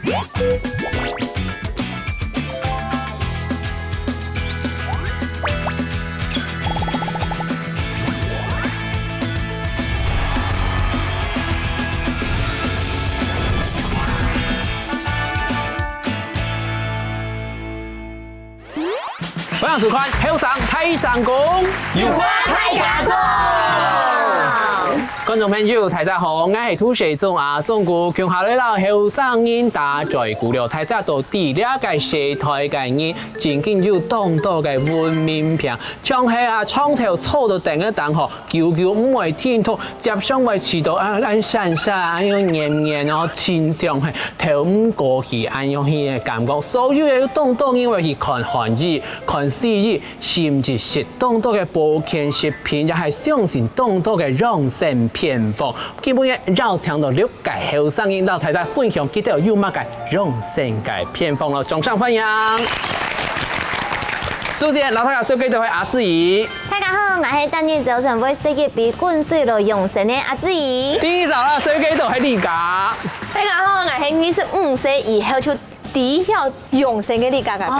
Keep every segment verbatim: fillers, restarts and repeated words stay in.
歡迎收看《後生大聲公》，有話大聲講。觀眾朋友，大家好，𠊎係主持人阿忠哥，共下來摎後生人打嘴鼓了。大家都知這個世代个人，真經有當多个文明病，像係啊，床頭坐到凳个凳吼，久久毋會停動， 輒常會試著恁，恁閃閃，恁樣黏黏哦，親像係透毋過去恁樣个感覺。所以有當多人會去看寒醫、看西醫，甚至食當多个保健食品，也係相信當多个養生偏方。今晡日邀請到六個後生人，摎大家分享佢兜有麼个養生个偏方囉，掌聲歡迎！首先，摎大家紹介到係阿志怡。 大家好，𠊎係逐日朝晨會食一杯滾水來養生个阿志怡。第二隻摎大家紹介到係麗佳。大家好，𠊎係二十五歲以後就知曉養生个麗佳佳佳。哦。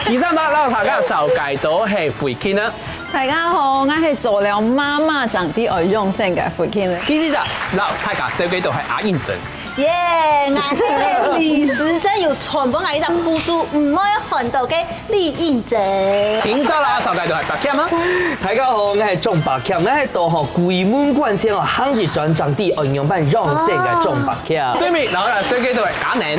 第三隻摎大家紹介到係慧君啊。大家好，𠊎係做了媽媽正知愛養生个慧君啊。第四隻摎大家紹介到係阿英珍。 耶，𠊎係李時珍，有全部𠊎一隻步數毋會看到个李英珍。第五隻摎大家紹介到係柏謙啊。大家好，𠊎係鍾柏謙，𠊎係到吼鬼門關前哦，行一轉正知愛仰般養生个鍾柏謙。最尾摎大家紹介到係佳寧。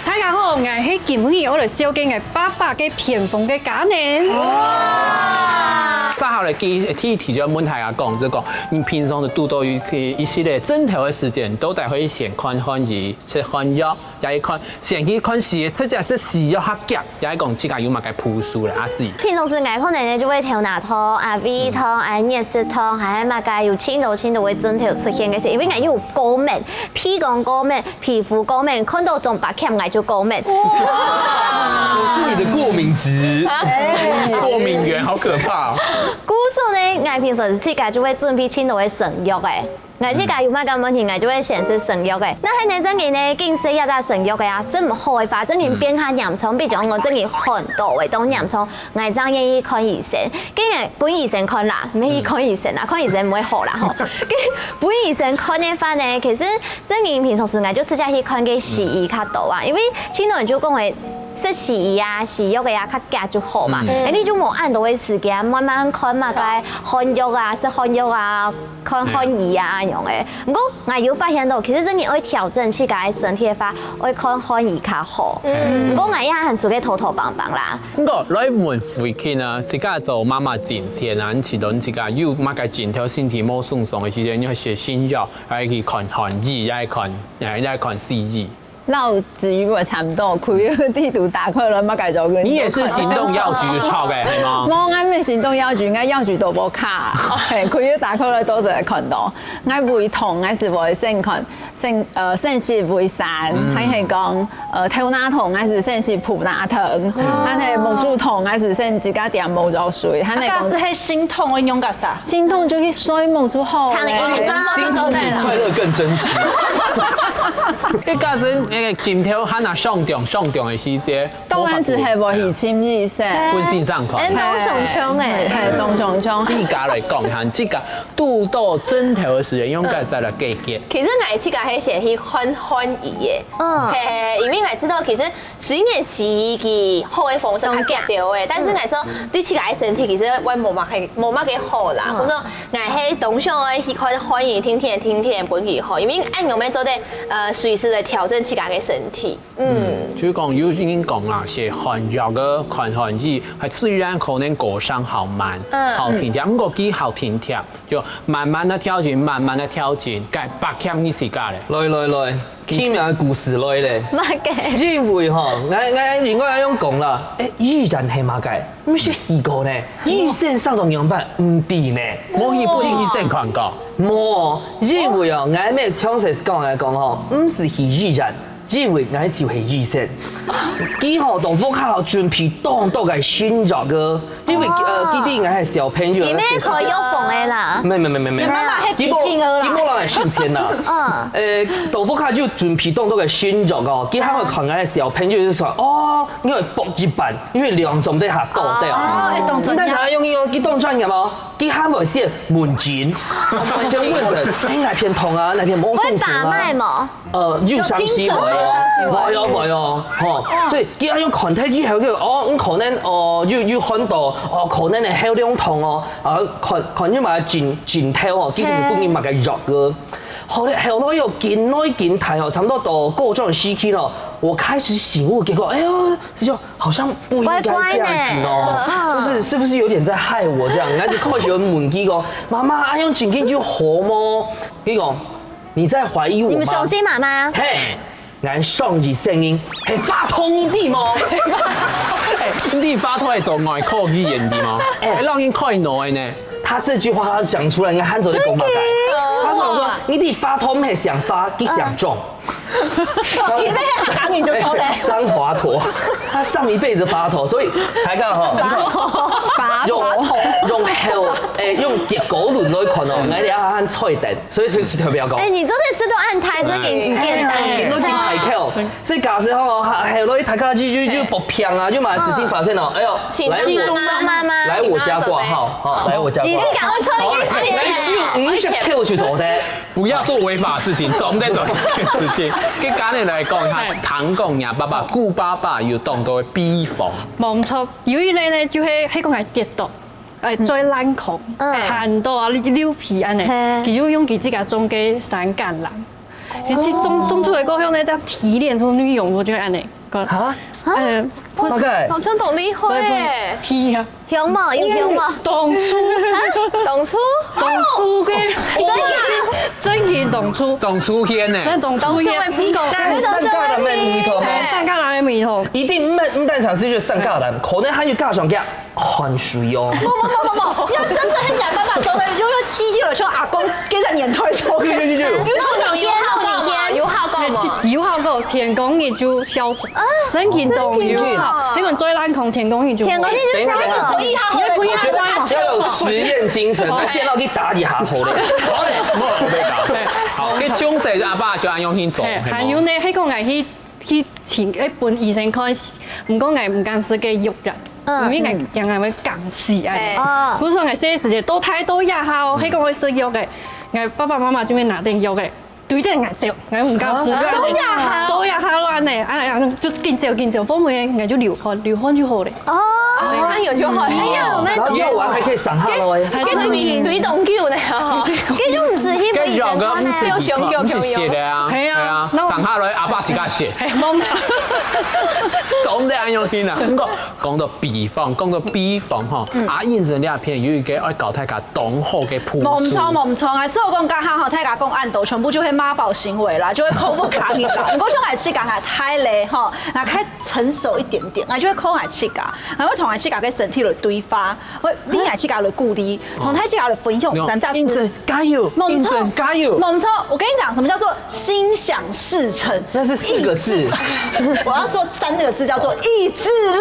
大家好，𠊎係今晡日愛來紹介𠊎爸爸个偏方个佳寧。哇！接下來第一題就愛問大家講，就講你平常就堵到一，一息仔症頭个時間，到底會先看寒醫、 食寒藥，也係看，先去看西醫，直接食西藥較遽，也係講自家有麼个步數咧，阿姊。平常時𠊎可能呢就會頭那痛、啊胃痛、啊熱食痛，還係麼个有盡多盡多个症頭出現个時，因為𠊎有過敏，鼻公過敏、皮膚過敏，看到鍾柏謙𠊎就過敏。我是你的過敏值。過敏源，好可怕哦。故所呢，𠊎平常時自家就會準備盡多个成藥誒。 𠊎自家有麼个問題，𠊎就會先食成藥个。若係呢，正經呢，緊食這隻成藥个啊，食毋好个話，正經變較嚴重，比如講正經寒到會當嚴重，𠊎正願意看醫生。既然分醫生看啦，毋係去看醫生啦，看醫生毋會好啦吼。分醫生看个話呢，其實正經平常時𠊎就直接去看个西醫較多啊，因為盡多人就講个食西醫啊、西藥个啊較遽就好嘛，嗯。哎，你就無恁多个時間慢慢看嘛，該寒藥啊、食寒藥啊、 看寒醫啊恁樣个。毋過𠊎有發現到，其實正經愛調整自家个身體个話，愛看寒醫較好。嗯。毋過𠊎也還係个拖拖挷挷啦。毋過來問慧君啊，自家做媽媽進前啊，你試著你自家有麼个症頭身體無爽爽个時節，你會食新藥，還係去看寒醫，也係看，也係看西醫？ 老子與我差不多，開藥地圖打開來，麼个就跟你也是行動藥局出个，係嗎？無，𠊎毋係行動藥局，𠊎藥局都無卡。嘿，開藥打開來都係看到。𠊎胃痛，𠊎係會先看，先，呃，先食胃散，嗯。還係講，呃，頭那痛，𠊎係先食普拿疼，嗯。還係目珠痛，𠊎係先自家點目藥水，還係講，啊，假使係心痛，會用个啥？心痛就去睡，目珠好咧。躺平睡，目珠做得了。快樂更真實。 你假使那個心頭還啊上重上重个時節，當然係會去尋醫生。分先生看。哎，當上上哎。嘿，當上上。你家來講下，自家堵到症頭个時節，用該啥來解決？其實𠊎自家係先去看寒醫个。嗯。嘿嘿嘿，因為𠊎知道其實雖然西醫佢好个方式較遽个，但是𠊎說對自家个身體其實會無麼个，無麼个好啦。嗯。故所𠊎係當想愛去看寒醫，定定定定分佢好，因為恁樣會做得，呃，隨時來調整自家个身體。 嗯。就講有人講啦，食寒藥个看寒醫，還雖然可能過程好慢，嗯。好停停，毋過佢好停停，就慢慢个調整，慢慢个調整，該柏謙你自家咧。來來來，奇妙个故事來咧。麼个？因為吼，𠊎，𠊎應該愛用講啦，哎，醫院係麼个？毋係去過呢，醫生生到仰般毋知呢。無去分醫生看過。無，因為哦，𠊎乜詳細講來講吼，毋係去醫院， 因為𠊎就係醫生。佢吼，同屋下吼準備當多个新藥个，因為呃，佢等應該係小朋友。你們可以用縫的啦。沒沒沒沒沒。你媽媽還比金額啦。佢無人來收錢啦。嗯。呃，豆腐卡就準備當多个新肉哦，佢還會看个小朋友就說，哦，因為薄一半，因為兩種都還多的哦。哦，會當專業。但是他用一個，佢當專業哦，佢還會寫問診，先問診，哎，哪片痛啊，哪片無鬆鬆啊？會把脈無？呃，有傷勢無？無有無有，吼，所以佢愛用看睇以後，佢哦，嗯，可能哦，有有看到哦，可能係喉嚨痛哦，啊，看看有嘛症症頭哦，佢就是分你麼个藥个。好了，後來又緊來緊大哦，差不多到高中時期咯，我開始醒悟，結果哎呦，師兄好像不應該這樣子哦，乖乖呢就是是不是有點在害我這樣？然後就開始有問佢講，媽媽，啊，用緊緊就好麼？佢講，你在懷疑我嗎？你們相信媽媽？嘿，俺上一聲音，嘿，發通一地嗎？哎，你發通係做外科語言的嗎？哎，讓人開腦的呢。他這句話他講出來，應該喊做你講嘛該。他說我說，你的發通係想發，你想中。因為他趕緊就出來。張華佗，他上一輩子發頭，所以大家吼，用用後，誒，用結果論來看哦，𠊎等還菜等，所以就是特別講。哎，你真的是都按台，这个影片哎，都緊大口，所以假設吼，後來大家就就就不平啊，就嘛事情發生了，哎呦，請來我媽媽媽來我家掛號，好，來我家掛號。你是趕快出去來收五十Q去做的。不要做違法的事情，做毋得做這件事情。跟家人來講一下，聽講呀，爸爸顧爸爸有當多的秘方。無錯，有一類呢，就係係講係跌倒，誒，最爛空，嗯寒到啊，溜溜皮安呢嘿，佢就用佢自家種个山橄欖，佢種種出來過後呢，再提煉出內容，我就安呢，啊，嗯，大概當真當厲害耶！皮啊，香吗？有香吗？当初当初当初个，真个当初，当初天呢？真当初个，当初个皮讲你上架了没？你头吗？上架了没？头。一定毋毋單淨係就上架了，可能還有加上加汗水哦。不不不不不，要真正很雅爸爸做的，就要机器人像阿公跟在年代做。有有有有。有效果吗？有效果吗？有效果，天光日就消，真个当有效。你们最烂空天光日就天光日就消走。一下好了，你不要再只要有实验精神，我先让你打你下好了。好嘞，好，你从小阿爸就安用心做，嘿，还有呢，迄个我去去请一本医生看，毋过我毋敢食个药个，嗯因为我讲我会讲死啊。哦故所我细个时节都太多药效，迄个会食药个，我爸爸妈妈就会拿点药个，对着我走，我毋敢食。都药效都药效了呢，啊，就紧走紧走，后尾我就流汗，流汗就好了。哦，哎呦，就好了。哎呦，然后药丸还可以省下来。还跟对对动久呢，这就毋是去问医生看跟药个毋是呢。有熊有熊有是写的啊，嘿啊对啊，那我省下来阿爸自家写。懵。总得安用心啊。不过讲到秘方，讲到秘方吼，啊，认真这片有一个爱教大家当好个步数。冇错冇错，啊，所以我讲刚刚吼，大家讲按到全部就会妈宝行为啦，就会口不卡你啦。不过像我自家啊，太累吼，啊，开成熟一点点，啊，就会口我自家，然后同我自家个身体来对话，会比我自家来鼓励，同大家来分享，咱再认真加油，猛冲认真加油。猛冲，我跟你讲，什么叫做心想事成？那是四个字。我要说三个字，叫做意志力。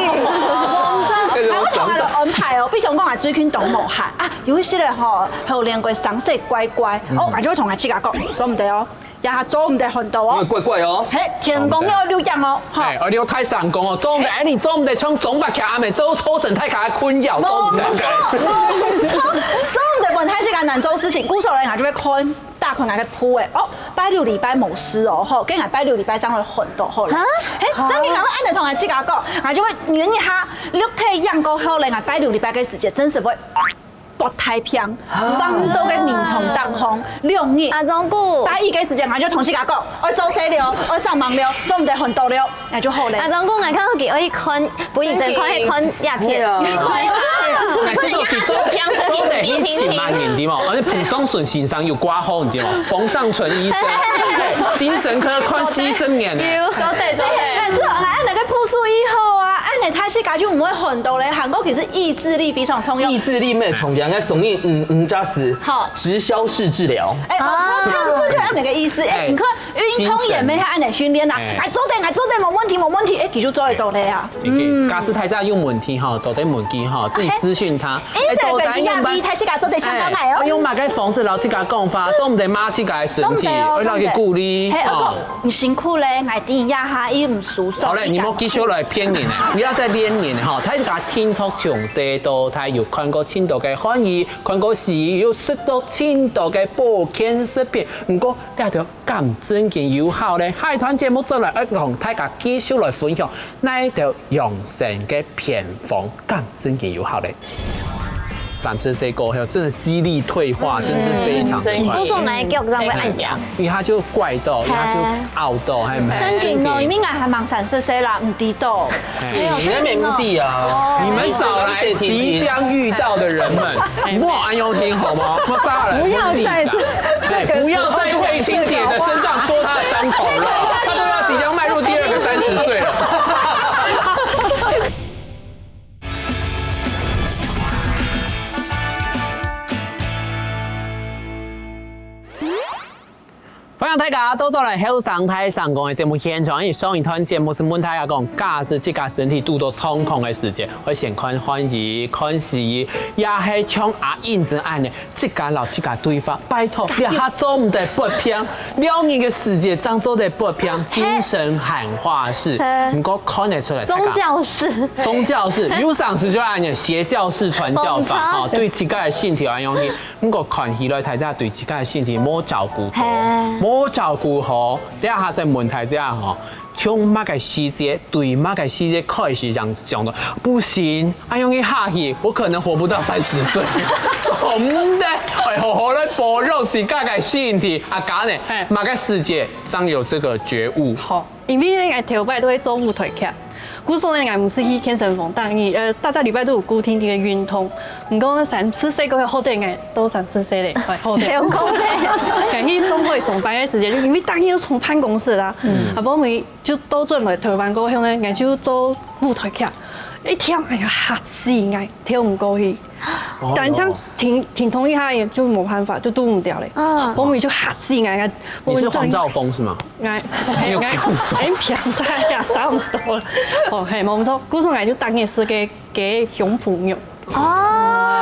猛冲，然后同我的安排哦，比如讲啊，最近当无閒啊，有一些人吼，还有练过三岁乖乖，哦，我就会同他自家讲，做毋得哦，呀，做毋得很多哦。怪怪哦。嘿，天公要六样哦，哈。哎，而且太上工哦，做毋得，哎，你做毋得像中白卡阿妹，做造成大家的困扰，做毋得。做毋得分太自家难做事情，故所人啊就会看。大困难个铺哎，哦，拜六礼拜无事哦，吼，跟俺拜六礼拜正会很多好了。嘿，正经俺会按照同俺自家讲，俺就会忍一下，六天养过后嘞，俺拜六礼拜个时间真是会。不太平，忙到个眠床当中，两日。阿忠哥，拜一个时间，俺就同自家讲，我做事了，我上班了，做毋得很多了，那就好了。阿忠哥，我看佢愛去看，不医生看去看药片。啊，快快，每次都去做，养着做得去请平平平平。慢点的嘛，而且彭双顺先生有挂号，你知道吗？彭尚存医生，哎，精神科看四十年呢。做得做得。但是俺那个步数以后啊，俺哎，大自家就毋會寒著咧，還過其實意志力非常重要。意志力乜重要，應該送你，嗯，嗯，這是好。直銷式治療。哎，哦，差不多就恁樣个意思。哎，哎，你看運動員乜係恁樣訓練啊，哎。哎，做得，哎，做得，無問題，無問題，哎，佢就做得到咧啊。嗯。假使大家有問題吼，做得問佢吼，自己私訊他。哎，哎，到底用吧。Instagram、D M、大自家做得相關來哦。哎，用麼个方式摎自家講話，做毋得罵自家个身體，做毋得哦，愛摎佢鼓勵，做毋得。嘿，哦。 你辛苦咧，𠊎知一下，佢毋舒爽。好嘞，你莫繼續來騙人了，不要再騙人了哈。大自家定著從細到大有看過盡多个漢語，看過西語，又食著盡多个保健食品。毋過，這條敢真經有效咧？下一段節目轉來，愛同大家繼續來分享哪一條養生个偏方，敢真經有效咧？ 三十歲過後，真的肌力退化，真的是非常的快。嗯，真的。故所𠊎个腳正會恁樣。因為他就怪到，因為他就拗到，還有真經哦，因為𠊎還吂三十歲啦，毋知道。哎，你們沒目的啊。你們少來即將遇到的人們，莫恁樣聽好嗎？莫再來。不要在這，哎，不要在慧清姐的身上戳她的傷口了，她都要即將邁入第二個三十歲了。 歡迎大家倒轉來後生大聲公个節目現場。因為上一段節目係問大家講，假使自家身體堵著狀況个時節，會先看漢醫、看西醫，也係像阿英這恁呢，自家摎自家對話，拜託，這下做毋得發病，了你个時節正做得發病，精神喊話式。嘿。毋過看得出來，大家宗教式。宗教式，有當時就恁呢，邪教式傳教法，無錯。哦，對自家个身體恁樣去 毋過看起來大自家對自家个身體無照顧好，嘿。無照顧好，這下再問大自家吼，從麼个時節，對麼个時節開始想，想到，不行，恁樣下去，我可能活不到三十歲。做毋得，愛好好來保重自家个身體。啊，該呢，嘿。麼个時節正有這個覺悟？好。 因為呢，𠊎頭擺都會做舞台劇，故所呢，𠊎毋係去健身房，逐日，呃，逐隻禮拜都有固定个運動。毋過三十歲過後，好得𠊎都三十歲咧，哎，好得。有講咧。𠊎去上海上班个時節，就因為逐日都坐辦公室啦，嗯。啊，後尾就倒轉來台灣過後呢，𠊎就做舞台劇，一跳，哎呀，嚇死𠊎，跳毋過去。 哦。單淨停，停動一下也就無辦法，就堵毋著咧。嗯。後尾就嚇死𠊎，𠊎，你是黃兆峰是嗎？𠊎，你有，𠊎，哎，偏大呀，差毋多了。哦，嘿，無錯，故所𠊎就逐日食該，該香麩肉。哦。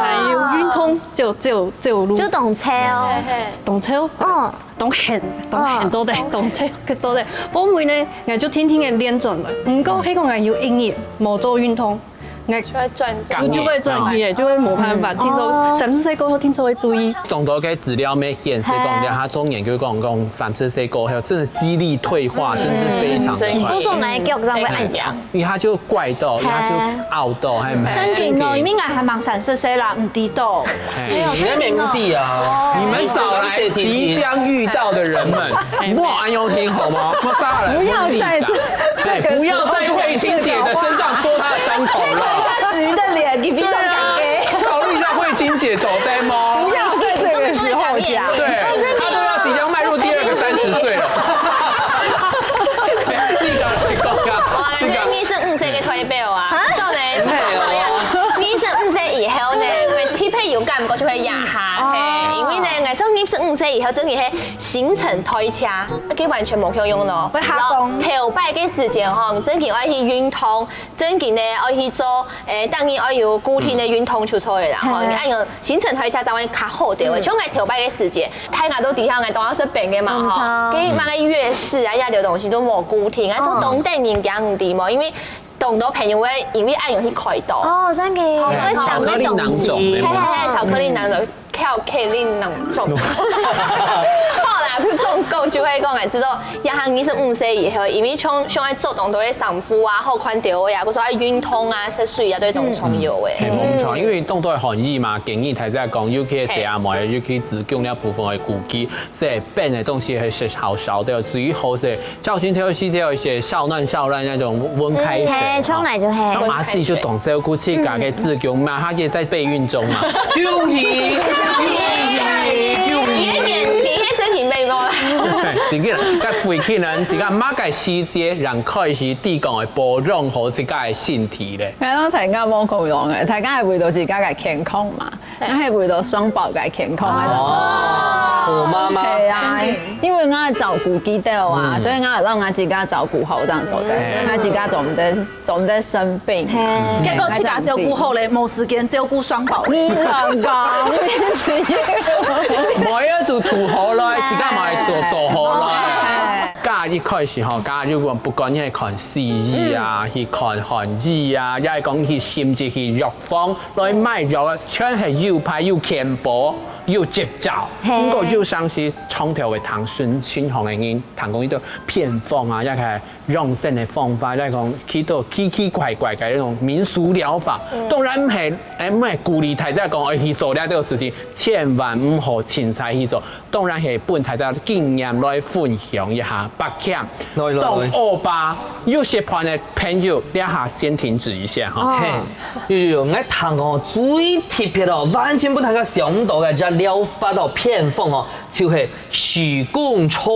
還有運動，走，走，走路。就當瘦哦。嘿，嘿。當瘦。嗯。當閒，當閒做得，哦。當瘦去做得。後尾呢，𠊎就定定个練轉來。毋過，嗯。該個𠊎有一日無做運動， 就會轉，就會轉去耶，就會無辦法。嗯。聽說哦。三十歲過後，聽說會注意。當多个資料乜顯示講，哦。這下做研究講，講三十歲過後，真的肌力退化，嗯。真的是非常的快。嗯。故所𠊎个腳正會恁樣。因為他就怪到，因為他就拗到，還有真經哦，因為𠊎還吂三十歲啦，毋知道。哎，你們沒目的啊。哦。你們少來即將遇到的人們，莫恁樣聽好嗎？莫再來。不要在這，哎，不要在慧清姐的身上戳她的傷口了。一下子瑜的臉，你平常敢給？對啊，考慮一下慧清姐走單嗎？不要在這個時候講。對，她都要即將邁入第二個三十歲了。你敢講啊？哇，這個，這個二十五歲个代表啊，啊？做呢，嘿哦。二十五歲以後呢，特別有感覺就會壓下，哦。嘿，因為呢，𠊎想二十五歲以後真的係新陳代謝，佢完全無共樣咯。會下降。然後頭擺个時間吼，你真的愛去運動，真的呢愛去做，誒，當然愛有固定个運動就著了啦，吼，嗯。你愛有新陳代謝才會較好个。嗯。像𠊎頭擺个時間，大家都知道𠊎當時生病个嘛，吼，嗯，著。該麼个月事啊，這兜東西都無固定，啊，所以當多人驚毋知嘛，因為當多朋友會因為恁樣去開刀。哦，真的。巧克力囊腫，嘿，嘿，嘿，巧克力囊腫。 巧克力囊腫。好啦，就總共就係講，𠊎知道，這下二十五歲以後，因為像，像愛做當多个衫褲啊，好看兜个啊，故所愛運動啊，食水啊，都當重要个。嘿，無錯，因為當多个漢醫嘛，建議大家講，尤其係細阿妹，尤其子宮那部分个顧忌，所以冰个東西係食較少个，最好係 朝晨頭時節有一些燒暖燒暖那種溫開水，嗯，嘿，吼。沖來就係。那阿姊就當照顧自家个子宮嘛，嗯。她也在備孕中嘛。恭喜，恭喜，恭喜！你个年，你个身體美無？真緊，該回去呢，自家麼个時節，人開始知講會保養好自家个身體咧。𠊎摎大家無共樣个，大家係為著自家个健康嘛，𠊎係為著雙寶个健康个。哦，好媽媽。係啊，因為𠊎愛照顧佢兜啊，所以𠊎愛摎𠊎自家照顧好，恁樣做得，𠊎自家做毋得 總得生病。結果自家照顧好咧，無時間照顧雙寶。你亂講，你自己。無愛就渡好來，自家嘛做做好來。該一開始吼，該如果不管你係看西醫啊，去看漢醫啊，也係講去甚至去藥房來買藥，全係有牌、有健保、有執照。毋過有當時長透个聽身邊个人，聽講一个偏方啊，也係 養生个方法，來講，去到奇奇怪怪个那種民俗療法。當然毋係，毋係鼓勵大家講，愛去做這兜事情，千萬毋好凊彩去做。當然係分大家經驗來分享一下，八強。來，來，來。當歐巴有些伴个朋友，這下先停止一下哈。嘿，有，有，有，𠊎聽哦，最特別哦，完全分大家想毋到个，這療法哦，偏方哦，就係 許公沖。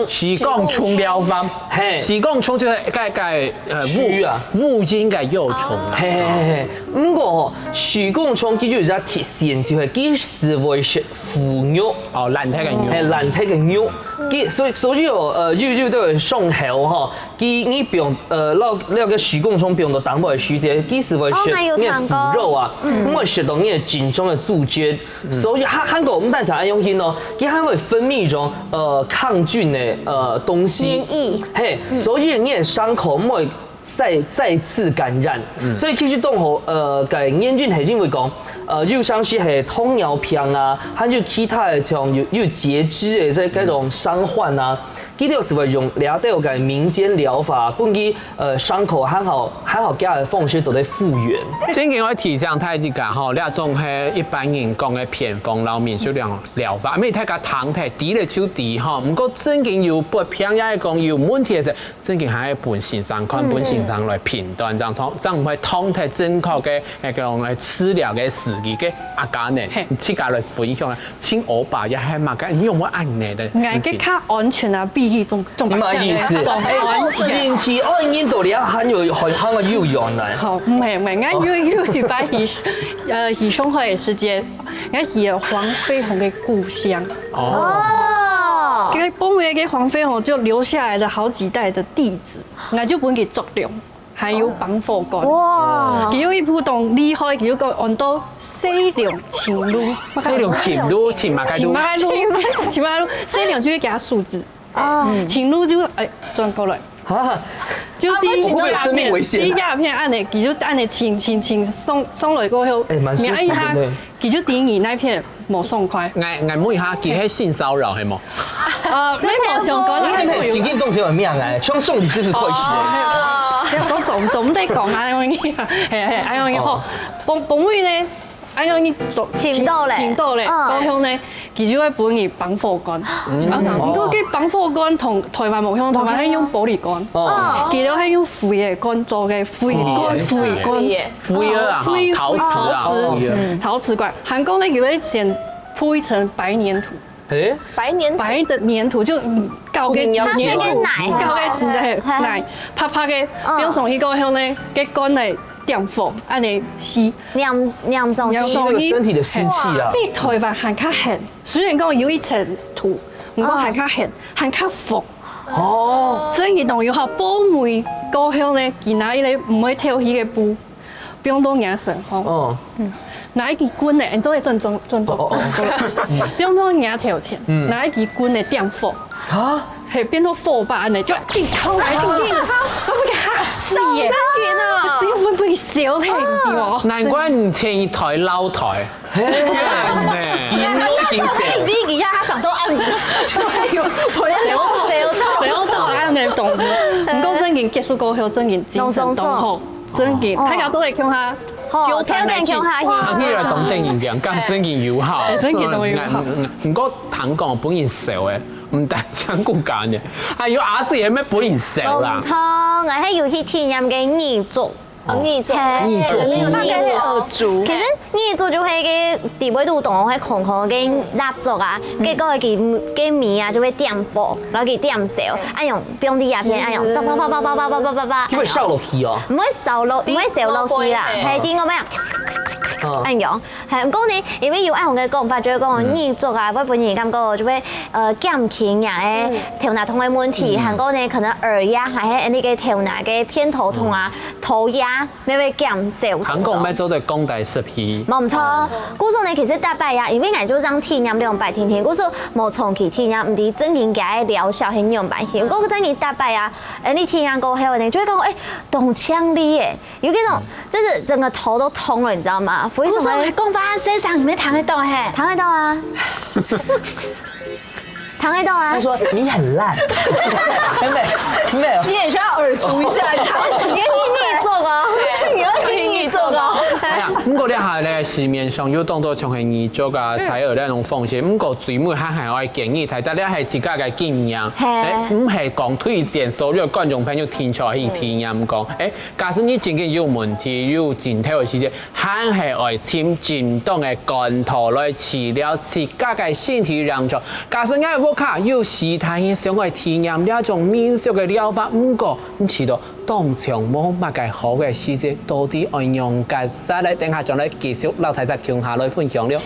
許公沖療法，嘿。許公沖就係該，該，呃，烏，烏蠅个幼蟲啊。嘿，嘿，嘿，嘿。毋過吼，許公沖佢就有一隻特性，就係佢係會食腐肉。哦，爛忒个肉。嘿，爛忒个肉。佢，所以，所以哦，呃，有，有兜傷口吼，佢，你放，呃，落，落个許公沖放到當久个時節，佢係會食，哦，𠊎有聽過。你个腐肉啊，毋會食到你个正常个組織。 所以還，還過毋單淨恁樣形哦，佢還會分泌一種，呃，抗菌个，呃，東西。免疫。嘿，所以你个傷口毋會再，再次感染。所以其實當好，呃，个原因係因為講，呃，有像係糖尿病啊，還有其他个像有，有結節个這，這種傷患啊， 佢兜係會用這兜个民間療法，分佢，呃，傷口還好，還好佢个方式做得復原。正經愛提醒大家吼，這種係一般人講个偏方摎民俗療，療法，因為大家聽忒，知了就知吼。毋過正經有發病，也係講有問題个時，正經還愛分先生看，分先生來評斷，正，正毋會斷忒正確个，該種，呃，治療个時機个。阿嘉呢，嘿。你自家來分享啊。 像歐巴也係嘛，該你有無恁呢个事情？𠊎个較安全啊，比起中，中你麼意思？中，哎，人體愛人到了，還有，還，還有用呢。好，毋係，毋係，𠊎有，有一擺去，呃，去上海个時節，𠊎去了黃飛鴻个故鄉。哦。哦。該後尾个黃飛鴻就留下來了好幾代的弟子，𠊎就分佢捉了。 還有放火管。哇！佢有一步當厲害，佢就講安到西涼尋路。西涼尋路，尋麼个路？尋麼个路？尋麼个路？西涼就係佢个數字。哦。尋路就，哎，轉過來。哈？就第一，啊，不會生命危險。第一片恁呢，佢就恁呢尋，尋，尋，上，上來過後，哎，蠻舒服的呢。你按一下， 佢就知你哪片無爽快。𠊎，𠊎問一下，佢係性騷擾係無？呃，無，無相關，你還沒有。情境當中有咩啊？從送禮是不是開始的？哦，總，總得講啊，恁樣，嘿，嘿，恁樣好。哦。本，本位呢，恁樣你做，尋到咧。尋到咧，嗯。過後呢，佢就會分你放火管。嗯。啊，毋過該放火管同台灣無相同，台灣係用玻璃管。哦。佢兜係用瓷个管做个，瓷管，哦。瓷管。瓷个。 灰啊，陶瓷啊，陶瓷，灰啊。嗯，陶瓷管，還過呢，佢會先鋪一層白黏土。欸？白黏土？白的黏土就，嗯，搞个紙黏土，搞个紙的，泥，白白个，嗯。放上去過後呢，該管來點火，恁呢吸。黏，黏上去。吸那個身體的濕氣啊。比台灣還較痕，雖然講有一層土，毋過還較痕，還較服。哦。真个當有效，保護過後呢，佢拿一個毋會透氣个布， 放到若身項。哦。嗯。拿一支棍仔，你做得轉，轉，轉到。哦，哦，哦。放到若頭前，嗯。拿一支棍仔點火。啊？係，變到火把恁呢，就緊敲來敲去，都會嚇死耶！真的哦。只有會，會燒忒，你知無？難怪你前一台老台。嘿。你都已經燒。你，你，你，他想到暗。有，有，有。燒到恁呢，懂。毋過正經結束過後，正經精神當好。 真个，哦。大家做得共下，好，就大家共下去。行起來當得人驚，講真个有效。哎，真个當有效。嗯，嗯，嗯，毋過聽講分人笑誒，毋單淨顧家呢，還有阿姊也愛分人笑啦。無錯，𠊎係有去體驗个義足。哦，日柱，嘿，日柱，日柱。其實日柱就係个底背肚當係空空个蠟燭啊，結果佢个尾啊就會點火，然後佢點燒，恁樣放在這片，恁樣，啪啪啪啪啪啪啪啪啪啪，佢會燒落去哦。毋會燒落，毋會燒落去啦，係，頂多咩啊？恁樣，係，毋過呢，因為有恁樣个講法，就係講日柱啊，會分人感覺就會呃減輕人个頭那痛个問題，還過呢，可能耳壓還係那個頭那個偏頭痛啊、頭壓。 乜會減少。聽講乜做得降低濕氣。無毋著，故所呢，其實逐擺啊，因為𠊎就正體驗兩擺定定，故所無長期體驗，毋知正經佢个療效係仰般去。毋過正經逐擺啊，呃，你體驗過後呢，就會講，欸，當強烈耶，有那種就是整個頭都痛了，你知道嗎？為什麼？故所還講話細聲，你們聽得到嘿？聽得到啊。 聽得到啊。他說你很爛。沒有，沒有。你也是要耳燭一下，你知道嗎？你你你做哦，你要你你做哦。哎呀，毋過這下呢，市面上有當多像係耳燭啊、採耳那種風扇，毋過最尾還係愛建議大家，這係自家个經驗，嘿。欸，毋係講推薦所有觀眾朋友定著去體驗講，欸，假使你真經有問題、有症頭个時節， 還係愛尋正當个管道來治療自家个身體症狀。假使𠊎屋下有其他人想愛體驗這種民俗个療法，毋過毋知道當場無麼个好个時節，到底愛仰結煞咧？等下轉來繼續摎大家共下來分享了。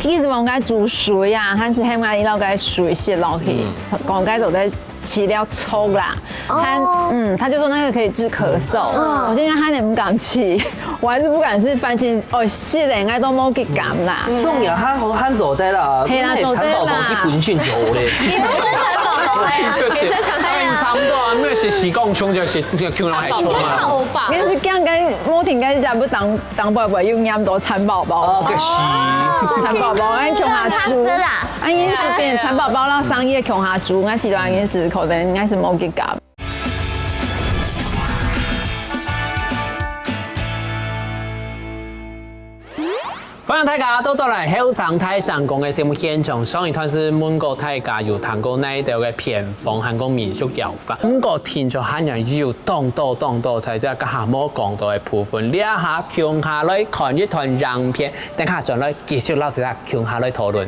其實講該煮水啊，還係喊𠊎摎該水洗落去，講該做得 起了臭啦。他，哦。嗯，他就說那個可以治咳嗽。嗯。我現在還很不敢起，我還是不敢試，反正哦，試了應該都無幾敢啦。送你啊，他好漢做得啦，嘿啦，那產寶寶做得啦。一本性就好咧。你不是產寶寶哎，你是產寶寶哎。差不多啊，沒有寫洗貢蟲，就寫就窮人還窮嘛。產寶寶歐巴。應該是這樣，跟莫婷應該是不當 當寶寶又念到蠶寶寶。哦，該是。蠶寶寶，哎，共下煮。啊，因為這邊蠶寶寶摎生意共下煮，𠊎知道應該是可能應該是無幾个。歡迎大家倒轉來後生大聲公个節目現場。上一段係問過大家有聽過哪一條个偏方，還過民俗療法。毋過聽著還有當多當多，在這个下無講到个部分，這下 共下來看一段影片，等下轉來繼續摎大家共下來討論。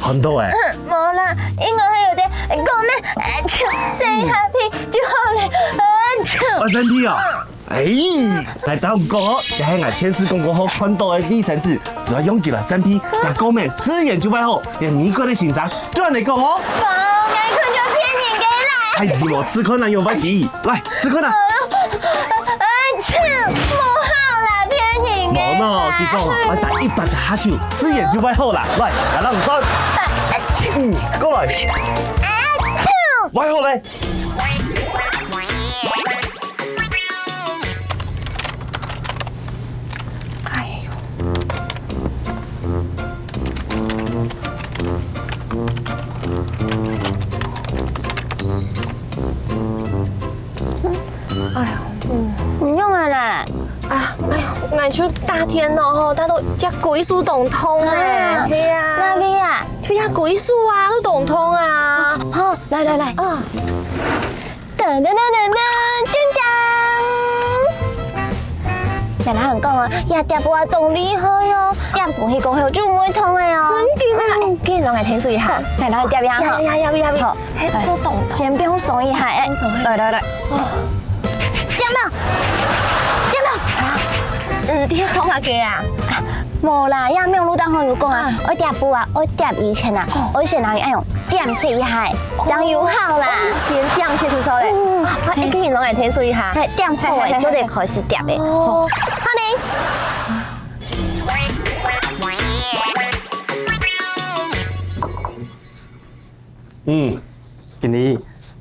寒到欸。無啦，應該係有點過敏，擤一下鼻就好了。發生屁哦！ 哎，𠊎同你講哦，這係𠊎電視廣告好看到个衛生紙，只要用佢來擤鼻，若過敏自然就會好，連你个心臟都恁樣講哦。哇，𠊎看就騙人个啦！哎，你無試看哪有問題？來，試看啊！哎，切，無好啦，騙人个啦！無喏，佢講哦，愛打一百隻哈啾，自然就會好啦。來，來，讓你算。嗯，過來。會好咧。 哎喲。哎呀，嗯。你仰仔咧？啊，哎呀，𠊎就打電腦吼，打到這歸手當痛咧。啊，係啊。哪位啊？就這歸手啊，都當痛啊。好，來來來。啊。 噔噔噔噔噔，鏘鏘！奶奶同你講啊，這貼布啊當厲害哦，貼上去過後就毋會痛个哦。真个啊？嗯，緊摎𠊎𢯭手一下。好，來，摎𠊎貼一下。呀呀呀呀呀！好，嘿，做動作。先放鬆一下，哎，放鬆。來來來。哦，貼了，貼了。啊，嗯，你在創啥个啊？啊，無啦，這網路頂好有講啊，啊。愛貼布啊，愛貼以前啊，哦。愛先拿去愛用 點起一下，正有效啦。哦，先點起就好咧。嗯，嗯，嗯。啊，一个人摎𠊎𢯭手一下。嘿，點好咧，嘿，嘿，嘿，做得開始貼咧。哦。好咧。嗯，經理，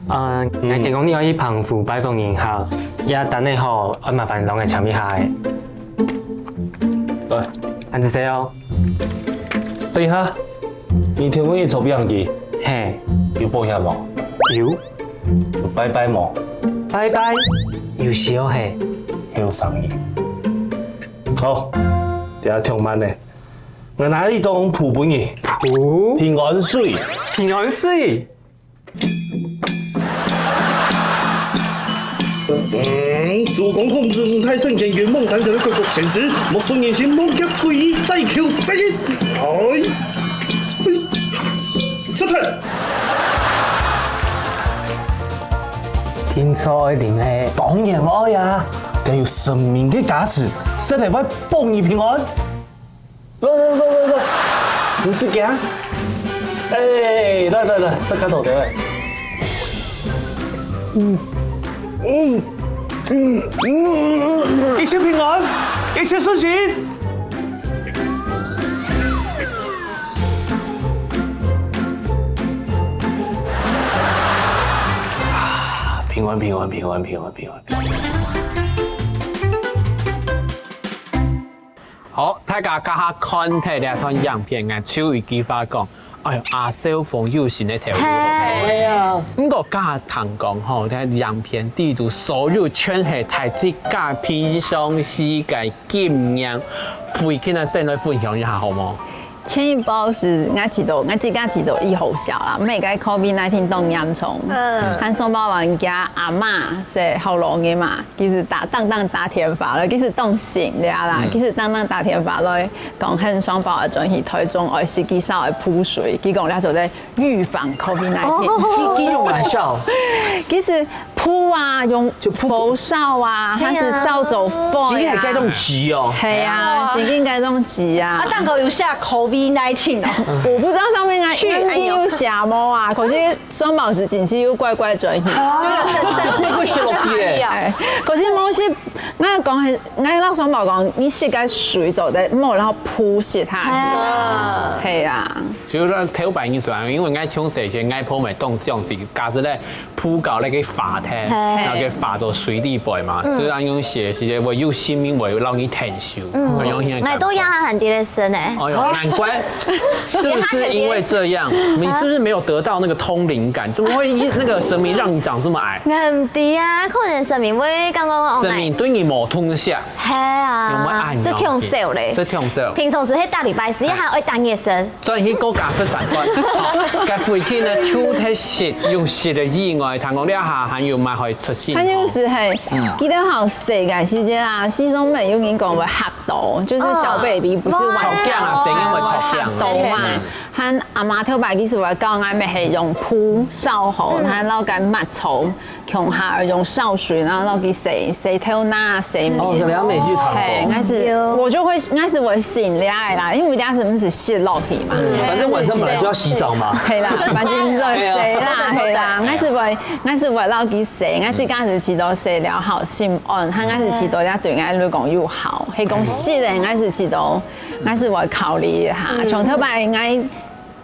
呃，嗯。𠊎聽講你愛去澎湖拜訪人客，這單仔吼，愛麻煩摎𠊎簽一下欸。來。恁仔細哦。等一下。 你聽講你坐飛行機？嘿。有保險無？有。有拜拜無？拜拜？有時候係後生人。好，這下忒慢了，𠊎拿一張符分你。符？平安水。平安水。嗯，主公控制五台神劍，遠望山河，各國先师，莫說人心，莫急退，再求再一。哎，出來！ 聽說一定係當然愛啊，該有神明个加持，實在會保你平安。來來來來來，毋使驚。哎，來來來，食較多个。嗯嗯嗯嗯，一切平安，一切順心。 平安平安平安平安平安。好，大家這下看忒這段影片，𠊎就一句話講，哎喲，阿少峰有心个頭路。係啊。毋過這下聽講吼，這影片底肚所有全係大自家平常時个經驗，回去个先來分享一下好無？ 前一波係𠊎知著，𠊎自家知著已好笑啦，毋係該COVID nineteen當嚴重。嗯。還上班人家阿嬤係好老个嘛，其實打，當當打電話來，其實當醒了啦，嗯。其實當當打電話來，講很上班个轉去台中，愛食幾少个補水，佢講了做得預防COVID nineteen。哦。佢，佢用來笑。其實 鋪啊，用就鋪。火燒啊，係啊。還係燒做火啊。真个係該種紙哦。係啊，哇。真个該種紙啊。啊，蛋糕有寫COVID nineteen哦。我不知道上面啊，去，應該有寫無啊，可是雙寶石景區又怪怪轉去。啊，就有神，神，這個是落地耶。哎，可是某些，那講很，那老雙寶講，你食个水做得，莫然後鋪食下去。啊。係啊。 就係頭擺意思啊，因為𠊎從細時，𠊎婆姆當相信，假使咧鋪搞那個法庭，嘿。那個法做水裡背嘛，嗯。所以𠊎用寫，寫，我有神明會讓你天修，嗯。我用現在。𠊎都也還在咧生呢。哎呦，難怪，是不是因為這樣？你是不是沒有得到那個通靈感？怎麼會一，那個神明讓你長這麼矮？𠊎毋知啊，可能神明會感覺講，神明對你無通下。係啊，有沒有愛你？係挺少咧。係挺少。平常時係逐禮拜四，還愛逐日生。 轉去過加食三頓。好，該附近呢，除忒食，有食个以外，聽講這下還有麼个會出現？還有係係，嗯。記得好細个時節啊，西雙版有人講會嚇到，就是小baby不是晚上，哦。著驚啊，細人會著驚。嚇到嘛。嗯。還阿嬤頭擺其實會教𠊎乜係用布燒好，嗯。然後摎該抹草 共下用燒水，然後落去洗，洗頭那，洗面。哦，可能要每日燙過。嘿，應該是，有。我就會，應該是會醒了啦，因為這樣是不是洗落去嘛？嗯，反正晚上本來就要洗澡嘛。嘿啦，反正就洗啦，嘿啦，嘿啦，應該是會，應該是會落去洗，應該這個是知道洗了好心安，他應該是知道這對𠊎來講有好，係講洗了，應該是知道，𠊎是會考慮一下，從頭擺應該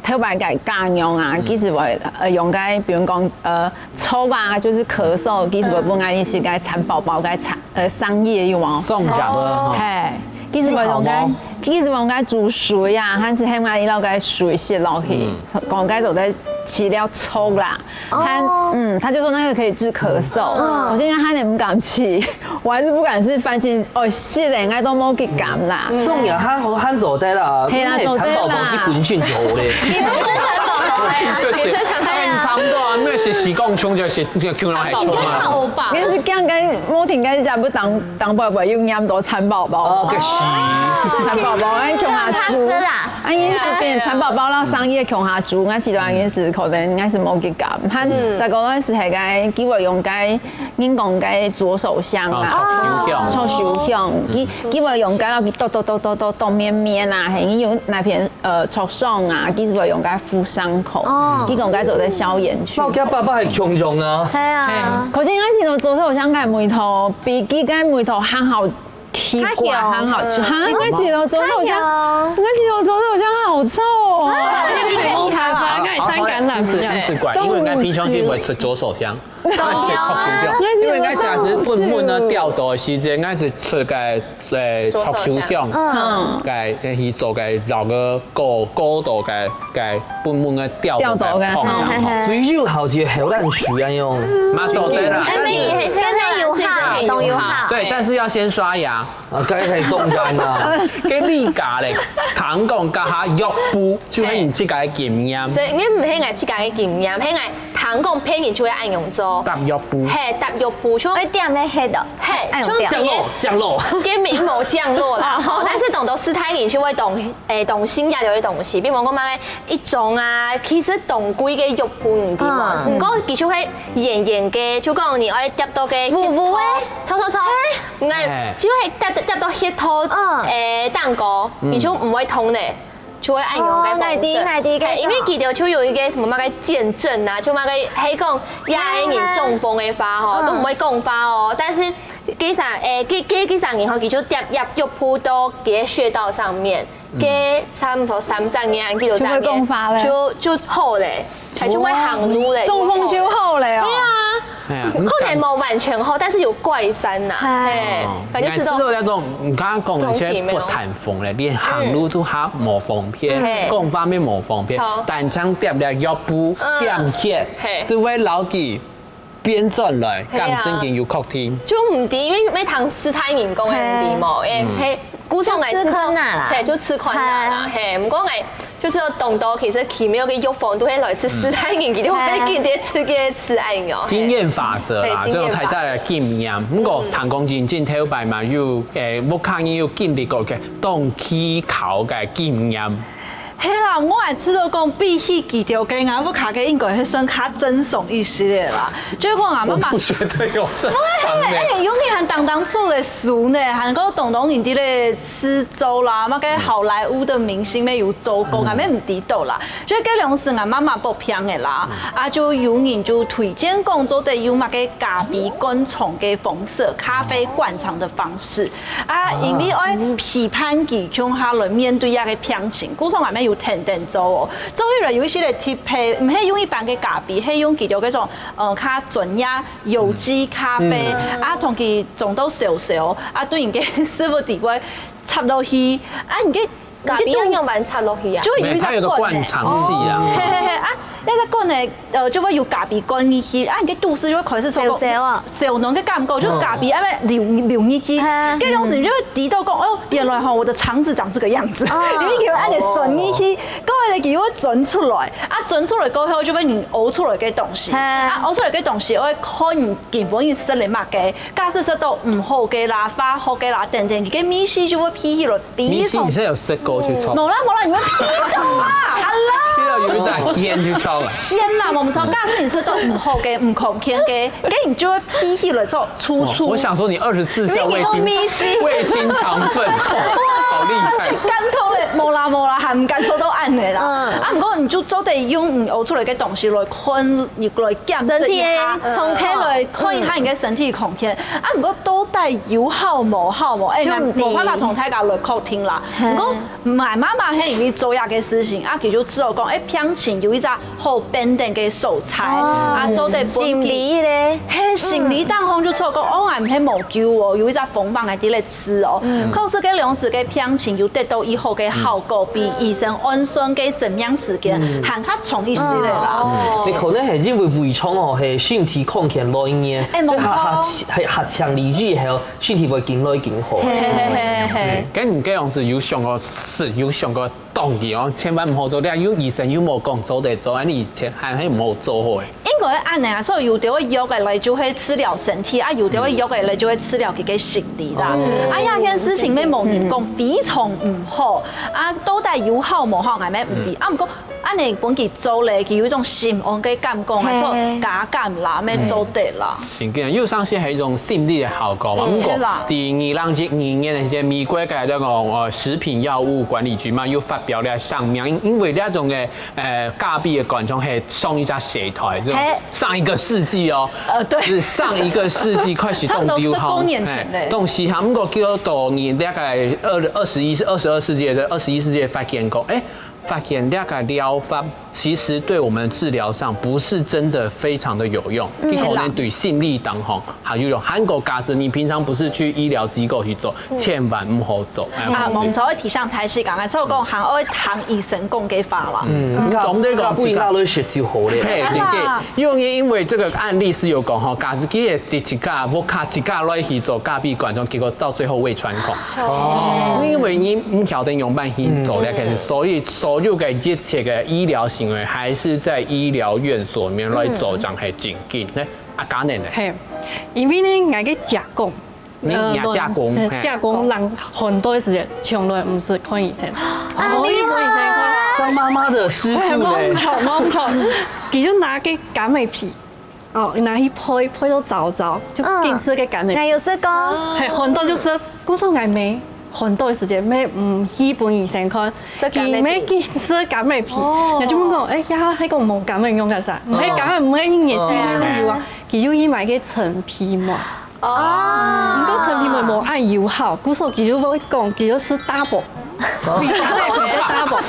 頭擺个家娘啊，嗯。其實會，呃，用該，比如講，呃，草啊，就是咳嗽，其實會分𠊎一些該蠶寶寶該產，呃，生意有無？送養的哈。嘿，其實會用該，好嗎？其實用該煮水啊，還係喊𠊎一落該水洗落去，嗯。講該做得治療草啦。哦。他，嗯，他就說那個可以治咳嗽。嗯。我現在還很不敢吃。 我還是不敢試，反正哦，食了應該都無幾感啦。嗯。送養還好，還做得啦，嘿啦，因為蠶寶寶做得啦。佢本身就好咧。你不是蠶寶寶呀？你就係，你差不多啊，沒有寫洗光沖就寫，就沖了還沖啊。蠶寶寶。你是剛剛無聽該隻不當，當寶寶又念到蠶寶寶。哦，可惜。蠶寶寶，哎，共下煮。讓他吃啦。哎，你這邊蠶寶寶，然後商業共下煮，那其他人是可能應該是無幾感。他，嗯。再講是那個，佢會用該 人講个左手香啊，哦，左手香。左手香，佢，佢會用該落去剁剁剁剁剁剁綿綿啊，係，佢有那片，呃，挫傷啊，佢係會用該敷傷口，哦。佢講該做得消炎去。那我家爸爸還共樣啊。係啊。可是應該係左手香个味道，比佢个味道還好奇怪，還好，哈，應該係左手香，應該係左手香好臭哦。你看，你看，該酸橄欖，是，是怪，因為應該平常時會出左手香。 該係左手香，因為𠊎假使本本呢調度个時節，𠊎係出个，呃，左手香，嗯。該，該去做个老个高，高度个，个本本个調度个調度个，碰啊，嗯。吼。水就好似口淡水恁樣。嘛做得啦，但是，但是有水準很好。對，但是要先刷牙。啊，該係當然啦。該你家咧，聽講家下藥布就係你自家个經驗。對，因為毋係𠊎自家个經驗，係𠊎聽講別人就會恁樣做。搭藥布。係，搭藥布，像愛點个係的，係，愛用點。像講，講落，講落。根本無講落啦，吼，但是當多斯泰人就會懂，誒，懂新加坡个東西，比如講嘛，一種啊，其實當貴个藥布，你知無？嗯。毋過佢就會圓圓个，就講你愛貼到个，烏烏个。臭臭臭。你看，哎。就會貼，貼到血透，嗯。誒，蛋糕，嗯。你就毋會痛咧，就會恁樣个方式。哦，𠊎知，𠊎知，哎，因為佢兜就有一個什麼那個見證啊，就那個係講，呀，人中風个話吼，嗯。都毋會講話哦，但是 該儕，誒，該，該，該儕人吼，佢就貼藥，藥布到佢个穴道上面，嗯。該差不多三隻月，幾多隻月，就會講話咧。就，就好咧，還就會行路咧，中風就好咧哦。對啊，哎呀，可能無完全好，但是有改善啦，哎。嘿，哦，反正是這種。你還知道那種，你剛剛講的一些不談風咧，連行路都還無方便，嗯。嘿。講話也無方便，著。單淨貼了藥布，嗯。點血，嘿。就會摎佢 變轉來，係啊。敢正經有確定？就毋知，因為愛聽斯泰人講个毋知無，嘿。誒，嗯。係，故所𠊎就試看啊啦。對，就試看啊啦，嘿。嘿，毋過𠊎就係有當多，其實奇妙个藥方都係來自斯泰人，嗯。佢就會緊貼自己个吃愛哦。經驗法則啦，對，所以大家个經驗。經驗法則。毋過，嗯。聽講真正頭擺嘛，有，誒，屋下人有經歷過个當奇巧个經驗。 係啦，𠊎也試著講，比起佢兜个，𠊎屋下个應該係算較正常一息个啦。就係講啊，媽媽，我不覺得有正常呢。哎，有人還當當出來書呢，還過當當人在咧試做啦，麼个好萊塢的明星乜有做過，嗯。𠊎乜毋知道啦。所以該量時，𠊎媽媽發病个啦，嗯。啊，就有人就推薦講做得用麼个咖啡灌腸个方式，咖啡灌腸的方式。 啊，因為愛陪伴佢共下來面對這个病情，故所𠊎乜有跈等做哦。做起來有一息仔特別，毋係用一般个咖啡，係用佢兜該種，呃，較專業有機咖啡，嗯。啊，同佢種到燒燒，啊，對人个屎朏底背插落去，啊，你个 咖啡愛仰般插落去啊？就會有一隻管呢。沒有，它有個灌腸器啊。哦。嘿嘿嘿，啊，該隻管呢，呃，就會有咖啡灌入去，啊，你个肚屎就會開始受燒燒啊。燒暖个感覺，就咖啡啊，流，流入去。嘿。該量時你就會知道講，哦，原來吼，我的腸子長這個樣子。哦。因為佢會恁樣鑽入去，過後呢，佢又會鑽出來，啊，鑽出來過後就會你屙出來个東西，嘿。啊，屙出來个東西會看你根本你食了麼个，假使食到毋好个啦、化學个啦等等，佢个味緒就會鼻起來。 你是，你是有食過就臭？無啦無啦，你會鼻到啊，Hello。鼻到有一隻煙就臭了。煙啦，無錯，假使你食到毋好个、毋康健个，該你就會鼻起來臭，臭臭。哦，我想說你二十四孝胃清，因為你都鼻屎。胃清腸粉，哦，好厲害。感動咧，無啦無啦，還毋敢做到恁樣啦。嗯。啊，毋過你就做得用你屙出來个東西來看，來檢測一下，身體，嗯。從體內看一下你个身體康健。啊，毋過到底有效無效無？哎，就毋知。無辦法同大家來確定啦。 嘿。毋過，𠊎媽媽係因為做這个事情，啊，佢就知道講，哎，病情有一隻好跈等个所在，哦。啊，做得分佢。心理咧。嘿，心理當中就知道講，哦，𠊎毋係無救哦，有一隻方法𠊎在咧試哦。嗯。確實該量時个病情有得到一好个效果，比醫生按算个生命時間，嗯。還較長一息咧啦。哦。你可能係因為胃腸哦，係身體康健來源，哎，所以下，無錯。下，下，下強力以後， 身體會緊來緊好。嘿嘿嘿嘿嘿。該你該量時有想過食，有想過當期哦，千萬毋好做，你看有醫生又無講做得做，恁樣以前還係毋好做好誒。應該恁樣啊，所以有兜个藥仔來就係治療身體，啊，有兜个藥仔來就係治療佢个心理啦。嗯。啊，這件事情乜無人講非常毋好，啊，到底有效無效，𠊎乜毋知。嗯。啊，毋過 恁樣分佢做咧，佢有一種心安个感覺，嘿。還做加減啦，乜做得啦。真个，有當時係一種心理个效果嘛。嗯。毋過，係啦。在二零一二年个時節，美國个叫做，呃，食品藥物管理局嘛，又發表了聲明，因，因為這種个，呃，咖啡个灌腸係上一隻世代，就係，嘿。上一個世紀哦。呃，對。係上一個世紀開始當流行，差不多十多年前咧。嘿，當時哈，毋過叫做二，大概二，二十一世，二十二世紀，二十一世紀發現講，誒， 發現這個療法其实对我们治疗上不是真的非常的有用，嗯。佢可能对心理当中还有用。韩国假设你平常不是去医疗机构去做，千万毋好做。哎，啊，毋好做。無錯，提醒大家，刚才就講，還愛聽醫生講个話啦。嗯，總得講自家。不然那就食就好了。嘿，真个，因为，因为这个案例是有讲吼，假设佢係自家屋下自家来去做咖啡馆，结果到最后胃穿孔。哦。因为你毋晓得用办法去做了，可是所以所有的一切的医疗行为还是在医疗院所里面来做，这样系正经。那阿嘉呢？嘿，因为呢，𠊎个姐公，你，呃，你阿姐公，嘿。姐公人很多的时间从来毋使看医生，啊，很多人看医生看。张妈妈的师傅呢？哎，没错，没错。佢就拿个柑仔皮，哦，拿去焙，焙到燥燥，就嗯。緊食个柑仔皮。哎，有食过。嘿，很多就食，故所𠊎妹很多的时间，妹，嗯，去分医生看，食柑仔皮。佢妹去食柑仔皮，哦。人就问讲，哎，呀，还讲无柑仔用个啥？嗯。哎，柑仔毋係一年四季都有啊，佢就去买个陈皮嘛。 哦。毋过陈皮梅無恁友好，故所佢就會講，佢就食大包，比大包，比大包。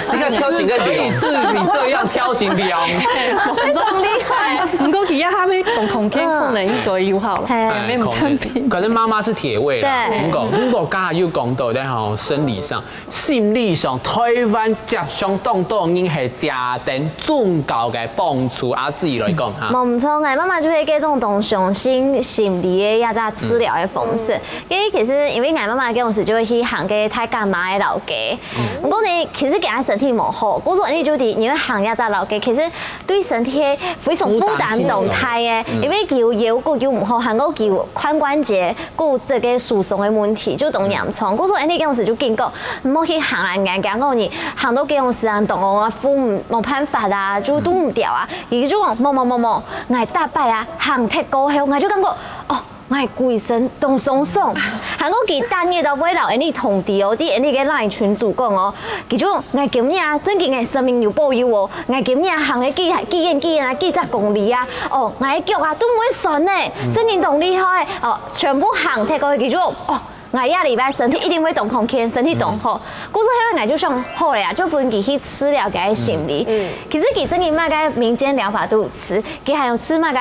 这个挑战在可以自己这样挑战量。嘿，很厲害。毋过佢也還沒講空間，可能應該友好了。嘿。哎，沒有陈皮。可能妈妈是铁胃啦。对。毋过，毋过刚才有讲到的吼，生理上，心理上，台湾接上当多人系家庭宗教个帮助啊，自己来讲哈。無毋错，𠊎媽媽就係這種當相信心理个一隻治療个方式。因為其實因為𠊎媽媽該時就會去行个大甲媽个老街，毋過呢，其實佢个身體無好，故所呢就係因為行一隻老街，其實對身體非常負擔當大个，因為佢有腰骨又毋好，還過佢有髖關節 骨質个疏鬆个問題，就當嚴重。故所恁呢，該時就警告，毋好去行啊，人家講你行到該時啊，當哦，啊，無辦法啊，就堵毋著啊。佢就講，無無無無，𠊎逐擺啊，行忒過後，𠊎就感覺，哦，𠊎歸身當鬆爽。還過佢逐日都會摎恁呢通知哦，在恁呢个LINE群組講哦，佢就講，𠊎今日啊，真經个生命有保佑哦， 𠊎今日行个幾，幾遠幾遠啊，幾隻公里啊，哦，𠊎个腳啊都毋會痠呢，真經當厲害，哦，全部行忒過去，佢就，哦，𠊎這禮拜身體一定會當康健，身體當好。故所後來𠊎就想好了啊，就分佢去治療佢个心理。其實佢真經麼个民間療法都有試，佢還有試麼个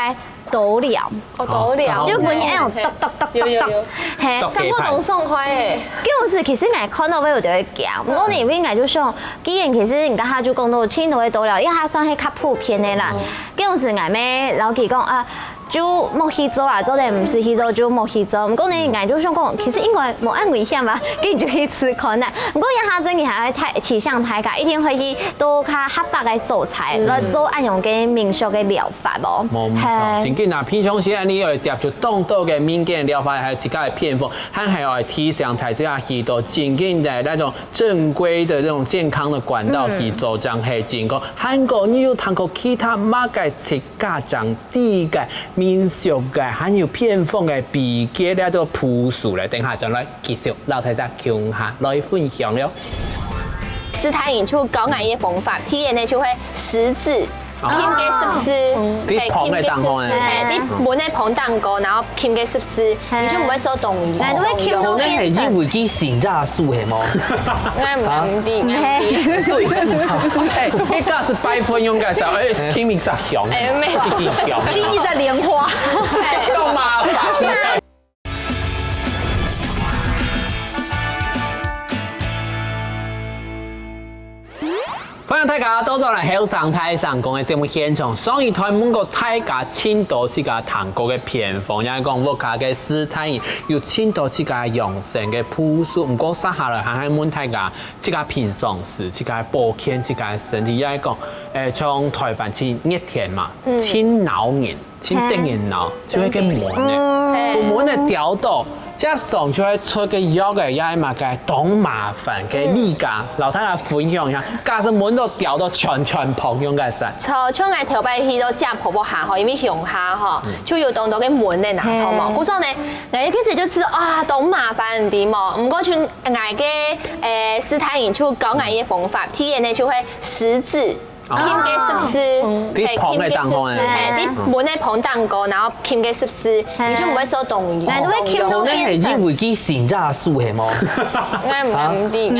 刀療。哦，刀療。就分你恁樣剁剁剁剁剁，有有有，嘿。感覺當爽快欸。該時其實𠊎看到會有點驚，毋過呢，因為𠊎就想，既然其實人家下就講到盡多个刀療，因為佢算係較普遍个啦。該時𠊎乜摎佢講啊，就莫去做啦，做得毋使去做就莫去做。毋過呢，𠊎就想講，其實應該無恁危險吧，該就去試看啦。毋過這下真个還愛提，提醒大家，一定會去到較合法个所在來做恁樣个民俗个療法哦。無毋著，真緊啊！平常時啊，你愛接觸當多个民間療法，還有自家个偏方，還係愛提醒大家去到正經个那種正規的這種健康的管道去做，這樣係真好。還過你有聽過其他麼个自家正知个民俗个，還有偏方个祕訣，這種步數咧，等下轉來繼續摎大家共下來分享了。斯坦因就教𠊎个方法，第一呢就係食指，哦。輕个濕濕，對，嘿，碰个當中欸。輕个濕濕，嘿，你摸个碰當高，然後輕个濕濕，你就毋會受凍。𠊎都會輕到變成。我呢係因為佢性質素係無？應該毋係，毋係，毋係。對付他。哎，你假使拜佛用个時候，哎，輕一隻香，哎，沒有。是輕香。輕一隻蓮花。哎。就麻煩。 歡迎大家倒轉來後生大聲公个節目現場。上一段問過大家盡多自家聽過个偏方，也係講屋下个斯坦因有盡多自家養生个步數。毋過，接下來還係問大家，自家平常時，自家保健，自家身體，也係講，誒，像台灣盡熱天嘛，盡惱人， 盡得人惱，就係該蚊仔。嗯。分蚊仔叮著，接上就係出个藥仔，也係麼个當麻煩个，你家摎大家分享一下，假使蚊仔叮著全全碰用个時。著，像𠊎頭擺去到姐婆婆下吼，因為鄉下吼，就有當多个蚊仔拿著嘛。故所呢，𠊎一開始就知啊，當麻煩，你知無？毋過像𠊎个，誒，斯坦因就教𠊎个方法，第一呢就係食指浸个濕濕，係，浸个濕濕，係，你搵个盆當高，然後浸个濕濕，你就毋會受凍。𠊎都會浸到。可能係因為佢成隻手係無？𠊎毋，𠊎毋知，𠊎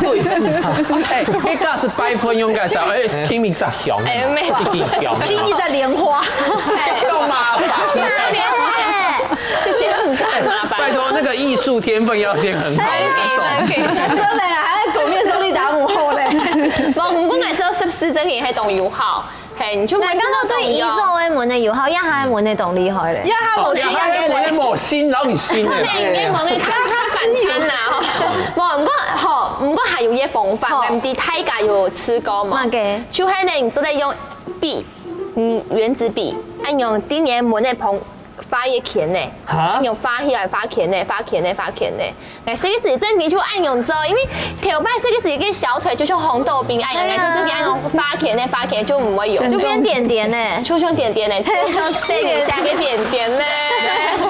毋知。對付他。哎，你假使拜分用介紹，哎，浸一隻香，哎，沒有。一支香，浸一隻蓮花，就麻煩。這些不是很麻煩。拜託，那個藝術天分要先很好。OK，OK。真的，還在狗面上力打母后嘞。無，毋過還係要濕濕，真个係當有效。 嘿，你就每次都凍著。𠊎感覺對宇宙个門个有效，也還門个當厲害咧。也還無心，也還無心，然後你心咧。可能你門个較較反常啦，吼。無，毋過吼，毋過還有一個方法，哦。𠊎毋知大家有試過無？麼个？就係呢，你做得用筆，嗯，原子筆，恁樣對你个門个旁 畫一個圈呢，哈？用畫起來，畫圈呢，畫圈呢，畫圈呢。𠊎細个時真經就恁樣做，因為頭擺細个時个小腿就像紅豆冰恁樣，就真經恁樣畫圈呢，畫圈就毋會有，就變點點呢。就像點點呢，就像這一下个點點呢。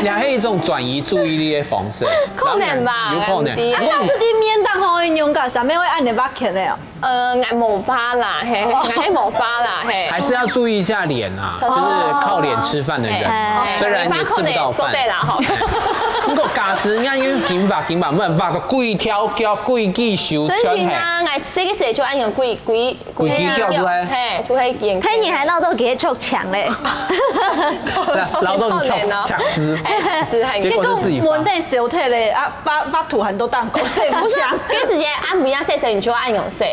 你還有一種轉移注意力的方式，可能吧，有可能。𠊎毋知。啊，但是你面當好用个，上面會恁樣畫圈呢哦。 呃，𠊎無畫啦，嘿，𠊎係無畫啦，嘿。還是要注意一下臉啊，就是靠臉吃飯的人啊，嘿，雖然也吃不到飯。做得啦，吼。不過假使人家因為緊畫緊畫，毋然畫到幾條腳、幾支手，真的啊，𠊎細个時就恁樣幾幾幾支腳出來。嘿，就會演。嘿，你還鬧到幾多強咧？鬧到你嗆死，哎，嗆死，結果是自己畫。你講門的小腿咧，啊，畫畫圖很多蛋糕，誰不想？不是，這時間啊，毋要洗手，你就愛用洗。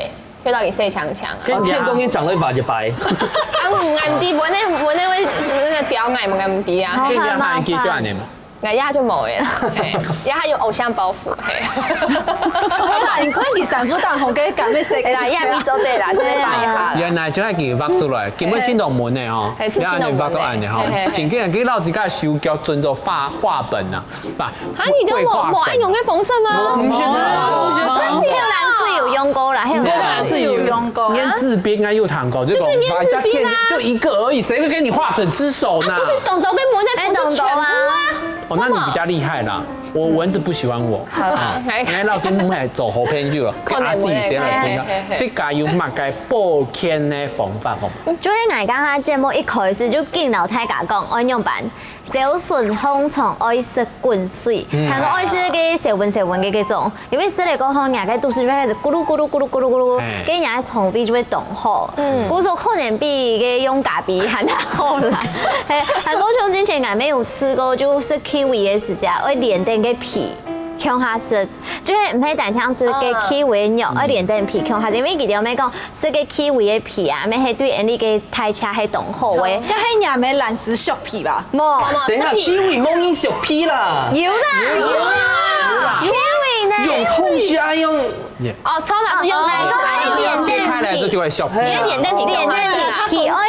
去到底洗強強啊。跟你天公你長了一把就白。啊，嗯，俺弟，我那我那位那個表妹，我俺弟啊，好，跟你阿媽繼續按呢嘛。哎呀，就無了啦，嘿，呀，他有偶像包袱，嘿。哎呀，你看你三副當紅，跟敢被誰？哎啦，呀，你做對啦，就是放一下啦。原來就愛給畫出來，根本聽懂門的哦，嘿，是不要按呢畫到按呢哈，嘿，嘿，嘿。今天給老師家手腳準做畫畫本啊，畫 啊，你就無，繪畫本。無愛用該紅色嗎？毋係啦，毋係啦。還有藍色有用過啦，還有藍色有用過。原子筆應該有談過，就講，就是原子筆啊。就一個而已，誰會給你畫整隻手呢？啊，不是，懂懂被磨在，哎，不是全部啊。懂懂啊。哦，那你比較厲害啦。我蚊子不喜歡我。好啦，啊，來。來，老師，我們來做好朋友了，跟阿志先來分享，嘿，嘿，嘿，嘿。自家有麼个保健的方法無？就係𠊎剛剛節目一開始就緊摎大家講，愛仰般。 朝晨䟘床愛食滾水，嗯。還過愛食該燒溫燒溫个該種，因為食了過後，人个肚屎就開始咕嚕咕嚕咕嚕咕嚕咕嚕，嘿。該人个腸胃就會當好。嗯。故所可能比該用咖啡還較好啦。嘿，還過像之前𠊎乜有試過，就食kiwi个時節，愛連等該皮共下食，就係毋係單淨食該kiwi个肉，嗯。愛連等皮共下食，因為佢兜乜講， 食該kiwi个皮啊，乜係對𠊎俚个代謝係當好个。該係若乜懶尸削皮吧？無，無，無，等一下，食皮。Kiwi無人削皮啦。有啦，有啦，有啦。Kiwi呢？用刀削用。哦，錯啦，是用刀削。哦，用刀削。切開來，這就會削皮。你的臉蛋皮比較好吃啦。臉蛋皮愛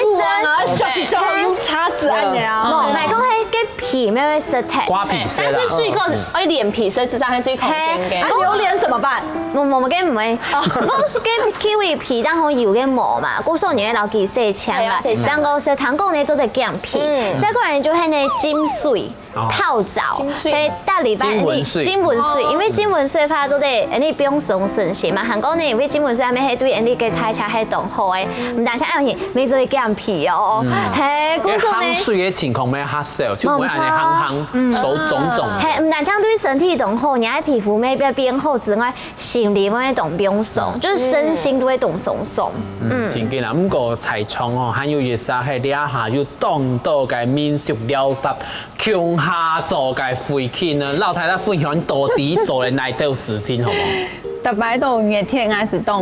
削。削皮削好用叉子按呢啊。無，來講，該个皮乜會削忒。瓜皮削啦。但是水果，嗯。而且臉皮削，這樣還最方便的。嘿，啊，榴槤怎麼辦？無，無，無，該毋會。哦。不過該kiwi皮當中有个膜嘛，故所你愛摎佢洗淨嘛。哎，要洗淨。這樣講，食糖果呢，做得減肥。嗯。再過來就係呢，浸水、哦。泡澡，浸水。嘿，大禮拜浸溫水。浸溫水，哦。因為浸溫水个話，做得，你放鬆身心嘛。還過呢，因為浸溫水還係對𠊎俚个代謝係當好个，毋單淨愛用，乜做得減肥哦。嗯。嘿，故所呢。該汗水个情況乜較少，就毋會恁樣汗汗，嗯。手腫腫。嘿，毋單淨對身體當好，你个皮膚乜會變好之外， 心理會當放鬆，嗯。就是身心都會當鬆鬆。嗯，嗯。真个啦，毋過在場吼，還有一些係這下有當多个民俗療法，共下做个回去呢，老太太分享到底做了哪兜事情，好無？逐擺到熱天，𠊎係當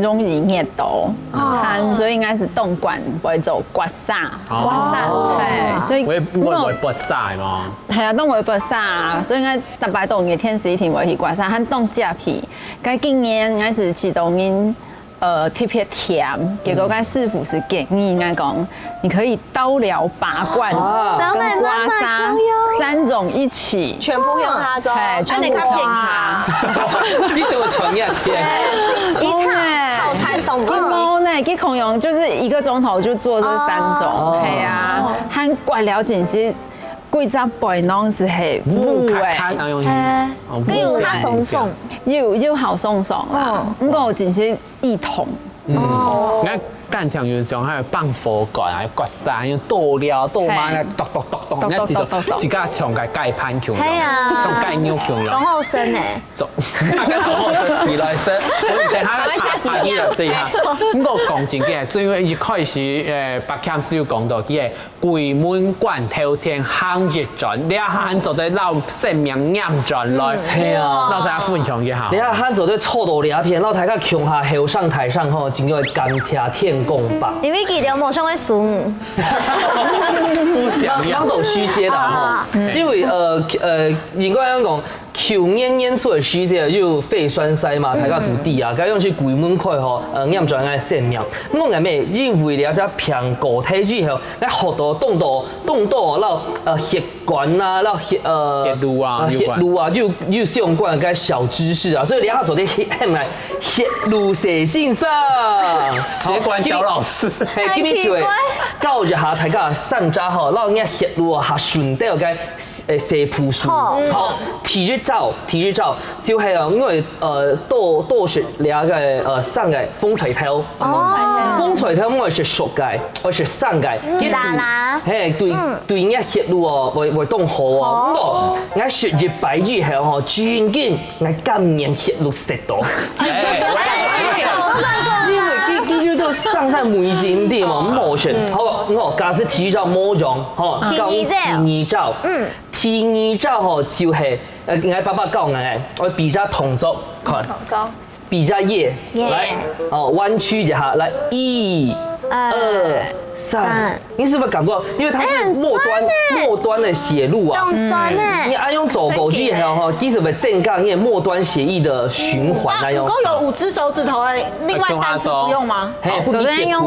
容易熱著，哦。啊，所以𠊎係當慣會做刮痧。哦。刮痧。嘿，所以會，會，會刮痧个嗎？係啊，當會刮痧啊，所以𠊎 逐擺到熱天時一定會去刮痧，還當接皮。該今年𠊎係試著人，呃，特別悿，結果該師傅係建議𠊎講，你可以刀療、拔罐，哦。跟刮痧三種一起。全部用它做。嘿，全部用它。你怎麼存下錢？一套套餐送給你。無呢，佢可能就是一個鐘頭就做這三種，哦。嘿啊，還刮了緊，其實 幾隻背囊係烏烏个。烏卡卡，哎喲，嘿，哦，該有較鬆鬆。烏卡卡。有，有好鬆鬆啦。嗯。毋過真係異痛。嗯。哦。該感情有種還有放火管啊，有刮痧，有剁了、剁麻，嘿。剁剁剁剁，剁剁剁剁剁。你看自家，自家像个解盤球一樣，係啊。像解肉球一樣。當好生呢。做，大家當好生，你來生，我等下趕快下集見。下集來生一下。不過講真个，最後一開始，呃，白camp有講到，佢个鬼門關頭前行一轉，你還做得摎生命拈轉來。嗯。係啊。摎大家分享一下。你看，還做得坐到這片，摎大家共下後生大聲吼，真个感謝天公伯。因為佢兜無想愛輸。不想要。當多時節啦吼，啊。因為，呃，呃，應該恁講，舊年年初个時節有肺栓塞嘛，大家都知啊，該樣去鬼門開吼，呃，拈轉个生命。我𠊎乜因為這隻病過忒以後，𠊎學到當多，當多摎，呃，血 管啊，摎血，呃，血路啊，呃，有關。血路啊，有，有相關个小知識啊，所以你還做得喊𠊎血路佘先生。血管小老師。嘿，今日就會教一下大家三隻吼，摎若血路啊，較順暢个，呃，小步數。好。好，第一招，第一招就係哦，因為，呃，多，多食這个，呃，生个紅菜頭。哦。紅菜頭毋好食熟个，愛食生个。嗯。沙拉。嘿，對，嗯。對若血路哦，會，會當好哦。好。毋過，𠊎食一擺以後吼，真緊，𠊎感染血路塞到。哎，因為佢，佢就都生生每日對嘛，無食。嗯。好，我假使第一招無用，吼，第二招。教你第二招。嗯。第二招吼，就係，呃，𠊎爸爸教𠊎个，愛比隻動作，看。動作。 比隻耶，耶。來，哦，彎曲一下，來，一、二、二、三。三。你是不是感覺，因為它是末端，哎，很酸欸。末端的血路啊。當酸欸。你愛用走過去，真的。然後吼，其實會增加你的末端血液的循環，啊，那樣。不過有五隻手指頭欸，另外三隻不用嗎？嘿，不可以血吞。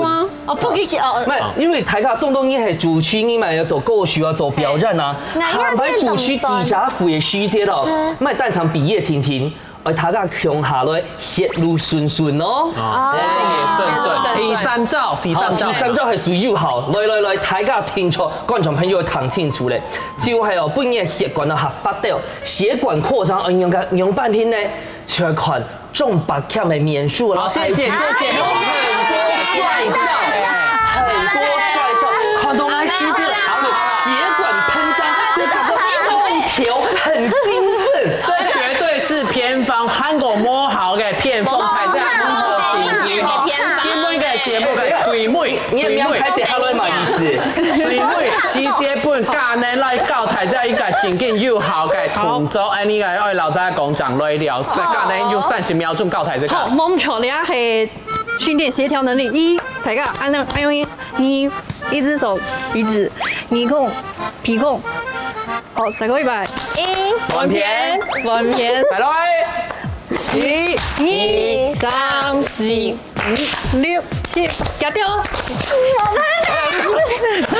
哦，不可以血，哦，哦。沒有，因為大家動動你係主持，你嘛要做歌手啊，做表演啊，嘿。還沒主持底下腹的時間哦，嗯。莫單純比耶停停。 哎，大家共下來，血路順順哦。哦，哎，順順。第三招，第三招。好，第三招係最有效。來，來，來，大家聽著，觀眾朋友聽清楚咧，就係哦，分你血管哦，較發達，血管擴張，哎，仰个，仰般形呢？就要看鍾伯謙个面書啦。好，謝謝，哎，謝謝。有很多帥照，很多帥照，看到那時間是血管膨脹，這個動條很興奮。 這絕對是偏方，韓國無效个偏方，大家毋好信。今晡日个節目个最尾，你也不要開始，最尾。最尾，時間分嘉玲來教大家一個真正有效个動作，恁呢个愛老早講講來了，再嘉玲用三十秒鐘教大家。好，𠊎等這下係訓練協調能力。一，大家恁呢，恁呢，二，一隻手鼻子，二空，鼻空。 好，再過一擺。一。換片。換片。再來。一、二、三、四、五、六、七，夾掉。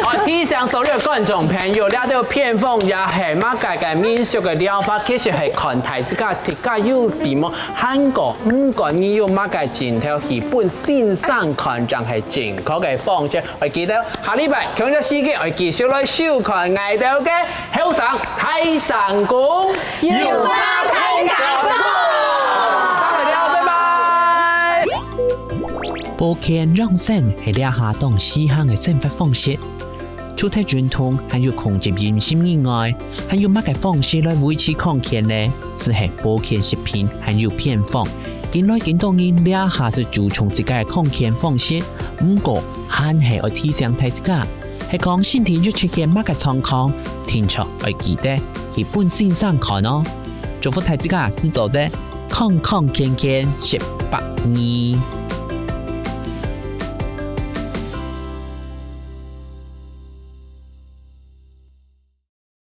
好，提醒所有觀眾朋友，這兜偏方也係麼个个民俗个療法，其實係看大自家自家有事無，還過毋管你用麼个症頭，基本身上看正係正確个方式。 愛記得下禮拜同一時間愛繼續來收看𠊎兜个後生大聲公。有話大聲講。再會了，拜拜。保健養生係這下當時行个生活方式，除忒運動，還有控制飲食以外，還有麼个方式來維持康健呢？就係保健食品還有偏方。近來緊多人這下就注重自家个康健方式，毋過 還係愛提醒大自家，係講身體有出現麼个狀況，定著愛記得去分先生看哦。祝福大自家事做得，康康健健食百二。